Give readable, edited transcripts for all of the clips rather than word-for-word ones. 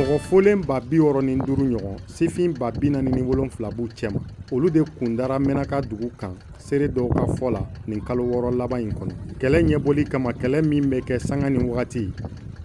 Mɔgɔ folen 65,000 ɲɔgɔn, sifin 47,000 b'u cɛma. Olu de kundara Menaka dugu kan seere dɔw ka fɔ la nin kalo 6 laban in kɔnɔ. Kɛlɛ ɲɛbɔli kama, kɛlɛ min bɛ kɛ sanga ni wagati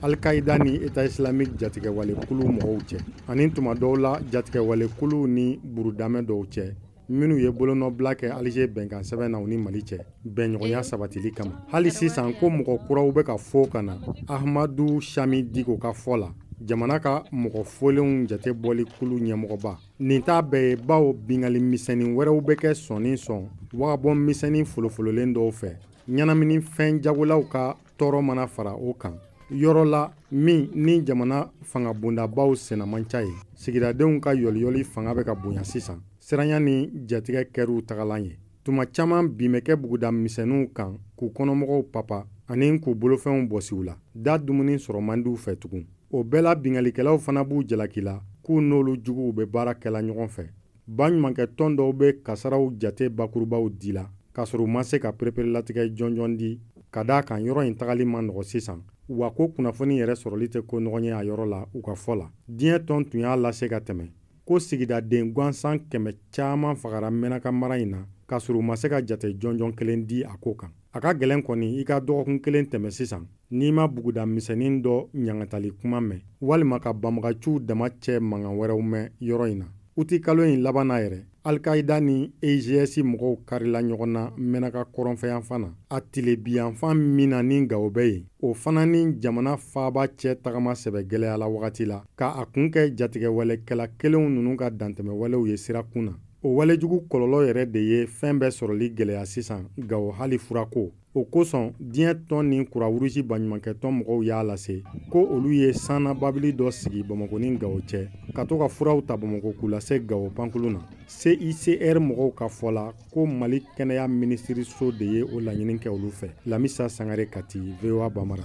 Al-Qaïda ni État islamique jatigɛwalekulu mɔgɔw cɛ, ani tuma dɔw la jatigɛwalekuluw ni burudamɛ dɔw cɛ minnu ye bolonɔbila kɛ Alger bɛnkan sɛbɛn na u ni Mali cɛ bɛnɲɔgɔnya sabatili kama. Hali sisan ko mɔgɔ kuraw bɛ ka fo ka na Ahmadu Shami Diko ka fɔ la, jamana ka mɔgɔ folenw jate bɔli kulu ɲɛmɔgɔba. Nin t'a bɛɛ ye, bawo bingali misɛnnin wɛrɛw bɛ kɛ sɔn ni sɔn wagabɔn misɛnnin folofololen dɔw fɛ. Ɲɛnamini fɛn jagolaw ka tɔɔrɔ mana fara o kan yɔrɔ la min ni jamana fangabondabaw senna man ca ye, sigidadenw ka yɔliyɔli fanga bɛ ka bonya sisan. Siranya ni jatigɛ kɛr'u tagalan ye. Tuma caman bin bɛ kɛ buguda misɛnninw kan k'u kɔnɔmɔgɔw papa ani k'u bolofɛnw bɔsi u la. Da dumuni sɔrɔ man di u fɛ tugun. O bɛɛ la, bingalikɛlaw fana b'u jalaki la k'u n'olu juguw bɛ baara kɛla ɲɔgɔn fɛ. Baɲumankɛ tɔn dɔw bɛ kasaraw jate bakurubaw di la k'a sɔrɔ u ma se ka pereperelatigɛ jɔnjɔn di, ka d'a kan yɔrɔ in tagali man nɔgɔ sisan, wa ko kunnafoni yɛrɛ sɔrɔli tɛ ko nɔgɔn ye a yɔrɔ la. U ka fɔ la, diɲɛ tɔn tun y'a lase ka tɛmɛ ko sigidaden gansan kɛmɛ caman fagara Menaka mara in na, k'a sɔrɔ u ma se ka jate jɔnjɔn kelen di a ko kan. A ka gɛlɛn kɔni i ka dɔgɔkun kelen tɛmɛ sisan n'i ma buguda misɛnnin dɔ ɲangatali kuma mɛn, walima ka banbagaciw dama cɛ mankan wɛrɛw mɛn yɔrɔ in na. Uti kalo in laban na yɛrɛ, Alkaïda ni EIGS mɔgɔw karila ɲɔgɔn na Menaka kɔrɔnfɛyanfan na, a tilebiyanfan min na ni Gawo bɛ yen. O fana ni jamana faaba cɛ tagama sɛbɛ gɛlɛyala wagati la, ka a kun kɛ jatigɛwalekɛla kelenw ninnu ka dantɛmɛwalew ye sirakun na. O walejugu kɔlɔlɔ yɛrɛ de ye fɛn bɛɛ sɔrɔli gɛlɛya sisan Gawo, hali furako. O kosɔn, diɲɛ tɔn ni Kurawurusi baɲumankɛtɔn mɔgɔw y'a lase ko olu ye sanna babili dɔ sigi Bamakɔ ni Gawo cɛ, ka to ka furaw ta Bamakɔ k'u lase Gawo pankurun na. CICR mɔgɔw ka fɔ la ko Mali kɛnɛya minisiriso de ye o laɲini kɛ olu fɛ. Lamisa Sangare, Kati, VOA Bambara.